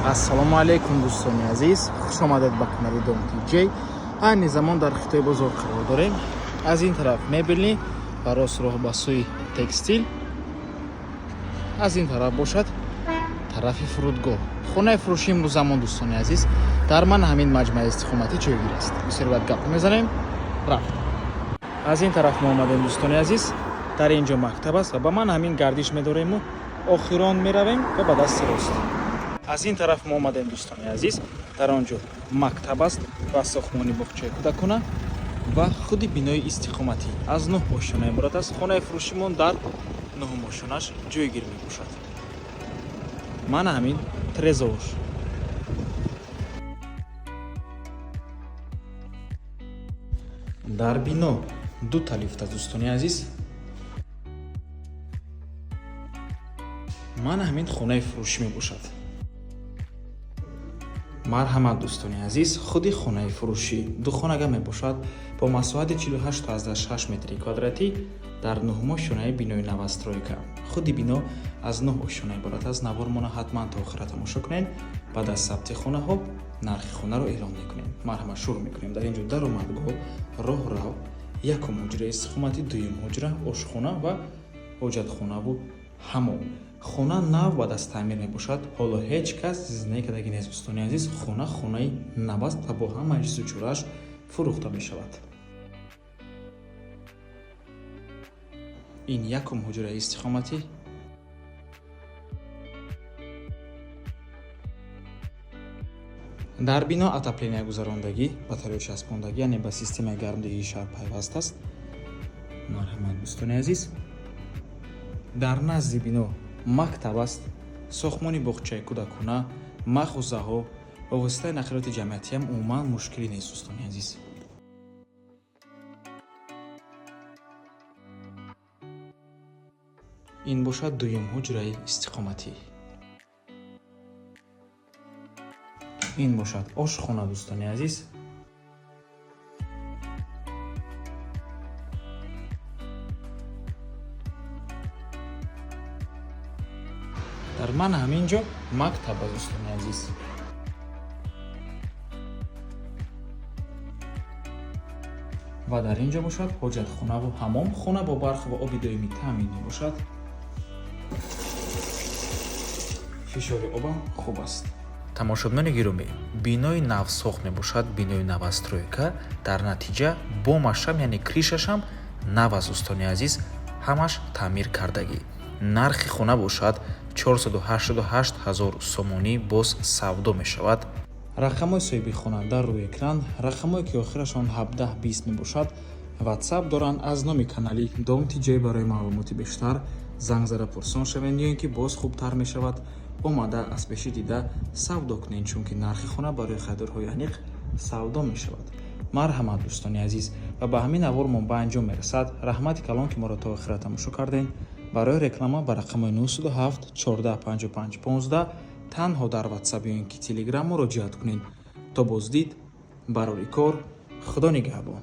Ассалому алайкум, дӯстони азиз, хуш омадед ба канали Дом Тиҷей. Айни замон дар Хитои бозор қарор дорем. Аз ин тараф мебельный ва рост роҳ ба сӯи текстил, аз ин тараф бошад тарафи фурудгоҳ. Хонаи фурӯши имрӯзамон, дӯстони азиз, дар ман ҳамин маҷмӯаи истиқоматӣ ҷойгир аст. Бисёр баъд гап мезанем, рафт. Аз ин тараф мо омадем, дӯстони азиз, дар ин ҷо мактаб аст ва ба ман ҳамин гардиш медорему охирон меравем ва ба дасти рост. Аз ин тараф мо омадем, дӯстони азиз, дар он ҷо мактаб аст ва сохтмони боғчаи кӯдакона ва худи бинои истиқоматӣ аз нӯҳ ошёна иборат аст. Хонаи фурӯшимон дар нӯҳум ошёнаш ҷойгир мебошад. Мана ҳамин трезош. Дар бино дута лифт аст, дӯстони азиз. Мана ҳамин хонаи фурӯшӣ мебошад. Марҳамат, дӯстони азиз, худи хонаи фурӯшӣ духонага мебошад бо масоҳати 48,6 метри квадратӣ дар нӯҳум ошёнаи бинои новостройка. Худи бино аз нӯҳ ошёна иборат аст. Навормона ҳатман то охира тамошо кунед. Баъд аз сабти хонаҳо нархи хонаро эълон мекунем. Марҳамат, шурӯъ мекунем. Дар ин ҷо даромадгоҳ, роҳрав, якум ҳуҷраи истиқоматӣ, дуюм ҳуҷра, ошхона ва ҳоҷатхонаву ҳамом. Хона нав баъд аз таъмир мебошад, ҳоло ҳеҷ кас зиндагӣ кардагӣ нест, дӯстони азиз. Хона хонаи нав аст ва бо ҳамаи чизу чорааш фурӯхта мешавад. Ин якум ҳуҷраи истиқоматӣ. Дар бино отопления гузарондагӣ, батарея часпондагӣ, яъне ба системаи гармдиҳии шаҳр пайваст аст. Марҳамат, дӯстони азиз, дар назди бино мактаб аст, сохтмони боғчаи кӯдакона, мағозаҳо ва воситаи нақлиёти ҷамъиятиам умуман мушкилӣ нест, дӯстони азиз. Ин бошад дуюм ҳуҷраи истиқоматӣ. Ин бошад ошхона, дӯстони азиз. Дар ман ҳамин ҷо мактаб аст, дӯстони азиз. Ва дар ин ҷо бошад ҳоҷатхонаву ҳамом. Хона бо барқ ва оби доимӣ таъмин мебошад. Фишори обам хуб аст. Тамошобинони гиромӣ, бинои навсохт мебошад, бинои новостройка. Дар натиҷа бомашам, яъне крышашам нав аст, дӯстони азиз, ҳамаш таъмир кардагӣ. Нархи хона бошад 488 ҳазор сомонӣ, боз савдо мешавад. Рақамҳои соҳиби хона дар рӯи экран, рақамҳое ки охирашон 17 20 мебошад, ватсап доранд. Аз номи канали Дом Тиҷей барои маълумоти бештар занг зада пурсон шавед ё ин ки боз хубтар мешавад омада аз пешӣ дида савдо кунед, чунки нархи хона барои харидорҳои аниқ савдо мешавад. Марҳамат, дӯстони азиз, ва ба ҳамин навормон ба анҷом мерасад. Раҳмати калон, ки моро то охира тамошо кардем. Барои реклама ба рақамҳои 907 14 55 15 танҳо дар ватсап ё ин ки телеграм муроҷиат кунед. То боздид, барори кор, Худо нигаҳбон.